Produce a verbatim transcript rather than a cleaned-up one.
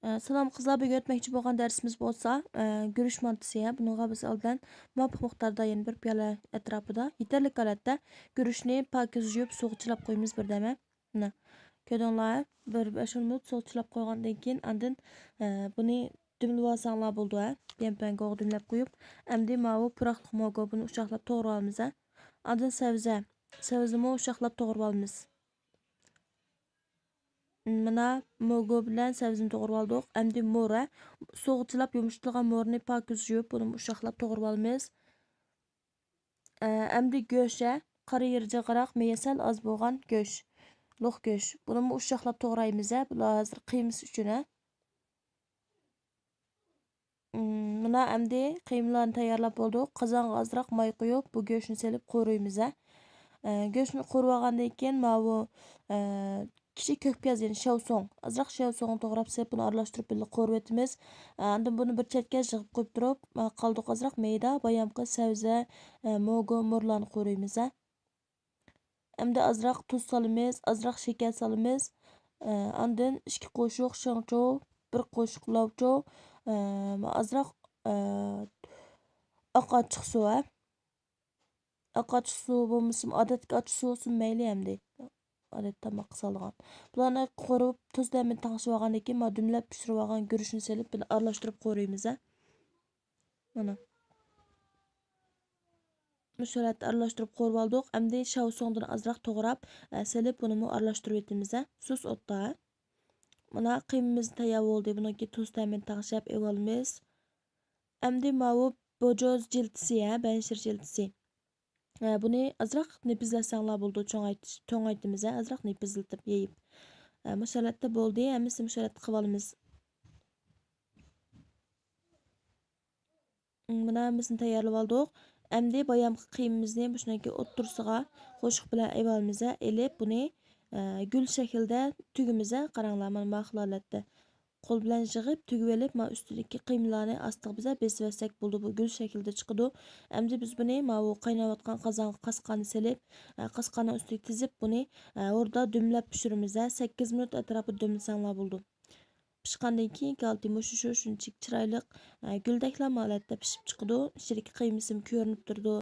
ئە، سالام قىزلار، بۈگۈن ئۆتمەكچى بولغان دەرسىمىز بولسا، ئە، گۈرۈچ مانتىسى. بۇنىڭغا بىز ئالدىن مۇۋاپىق مىقداردا، يەنى بىر پىيالە ئەتراپىدا يېتەرلىك ھالەتتە گۈرۈچنى پاكىز يۇيۇپ سۇغا چىلاپ قويىمىز بىردەمە. مانا، كۆردۈڭلار، بىر بەش ئون مىنۇت سۇغا چىلاپ قويغاندىن كېيىن ئاندىن، ئە، بۇنى دۈملىۋالساڭلار بولىدۇ، ھە. پيەنپيەنگوغا دۈملەپ قويۇپ، ئەمدى ماۋۇ پۇراقلىق موگو بۇنى ئۇششاقلاپ توغرىۋالىمىز، ھە. ئاندىن سەۋزە، سەۋزىمۇ ئۇششاقلاپ توغرىۋالىمىز. مانا، موگو بىلەن سەۋزىنى توغرىۋالدۇق. ئەمدى مور، ھە. سۇغا چىلاپ يۇمشىتىلغان مورنى پاكىز يۇيۇپ، بۇنىمۇ ئۇششاقلاپ توغرىۋالىمىز. ئە، ئەمدى گۆش، ھە. قارا يېرى جىغراق، مېيى سەل ئاز بولغان گۆش. لوق گۆش. بۇنىمۇ ئۇششاقلاپ توغرايمىز، ھە. بۇلار ھازىر قىيمىسى ئۈچۈن، ھە. مم، مانا ئەمدى قىيمىلارنى تەييارلاپ بولدۇق. قازانغا ئازراق ماي قۇيۇپ، بۇ گۆشنى سېلىپ قورۇيمىز، ھە. ئە، گۆشنى قورۇۋالغاندىن كېيىن ماۋۇ، ئە، كىچىك كۆك پىياز، يەنى شياۋسوڭ، ئازراق شياۋسوڭنى توغراپ سېلىپ، بۇنى ئارىلاشتۇرۇپ بىللە قورۇۋېتىمىز. ئە، ئاندىن بۇنى بىر چەتكە يىغىپ قويۇپ تۇرۇپ، ئە، قالدۇق ئازراق مەيدە بايامقى سەۋزە، ئە، موگو، مورلارنى قورۇيمىز، ھە. ئەمدى ئازراق تۇز سالىمىز، ئازراق شېكەر سالىمىز. ئە، ئاندىن ئىككى قوشۇق شېڭچۇ، بىر قوشۇق لاۋچۇ، ئە، ئازراق، ئە، ئاق ئاچچىق سۇ، ھە. ئاق ئاچچىق سۇ بولمىسىمۇ، ئادەتتىكى ئاچچىق سۇ بولسىمۇ مەيلى ئەمدى. ئادەتتە تاماققا سالىدىغان. بۇلارنى قورۇپ، تۇز تەمىنى تەڭشىۋالغاندىن كېيىن، مانا دۈملەپ پىشۇرۇۋالغان گۈرۈچنى سېلىپ، بىللە ئارىلاشتۇرۇپ قورۇيمىز، ھە. مانا. مۇشۇ ھالەتتە ئارىلاشتۇرۇپ قورۇۋالدۇق. ئەمدى شياۋسوڭدىن ئازراق توغراپ، ئە، سېلىپ، بۇنىمۇ ئارىلاشتۇرۇۋېتىمىز، ھە. سۇس ئوتتا. مانا قىيمىمىز تەييار بولدى. بۇنىڭكى تۇز تەمىنى تەڭشەپ ئېلىۋالىمىز. ئەمدى ماۋۇ بوجوز جىلتىسى، ھە، بەنشىر جىلتىسى. ھە، بۇنى ئازراق نېپىزلەتسەڭلار بولىدۇ، چوڭايتىش، چوڭايتىمىز، ھە، ئازراق نېپىزلىتىپ يېيىپ. ھە، مۇشۇ ھالەتتە بولدى، ھەممىسىنى مۇشۇ ھالەتتە قىلىۋالىمىز. مانا ھەممىسىنى تەييارلىۋالدۇق. ئەمدى بايامقى قىيمىمىزنى مۇشۇنىڭكى ئوتتۇرىسىغا قوشۇق بىلەن ئېلىۋالىمىز، ھە، ئېلىپ بۇنى، ئە، گۈل شەكلىدە تۈگىمىز، ھە، قاراڭلار، مانا ماخىل ھالەتتە. قول بىلەن يىغىپ، تۈگۈۋېلىپ، مانا ئۈستىدىكى قىيمىلارنى ئاستىغا بىزە بېسىۋەتسەك بولىدۇ. بۇ گۈل شەكلىدە چىقىدۇ. ئەمدى بىز بۇنى ماۋۇ قايناۋاتقان قازانغا قاسقاننى سېلىپ، ئە، قاسقاننىڭ ئۈستىگە تىزىپ، بۇنى، ئە، ھوردا دۈملەپ پىشۇرىمىز، ھە. سەككىز مىنۇت ئەتراپىدا دۈملىسەڭلار بولىدۇ. پىشقاندىن كېيىنكى ھالىتى مۇشۇ، شۇ، شۇنچىلىك چىرايلىق، ئە، گۈلدەكلا ھالەتتە پىشىپ چىقىدۇ. ئىچىدىكى قىيمىسىمۇ كۆرۈنۈپ تۇرىدۇ.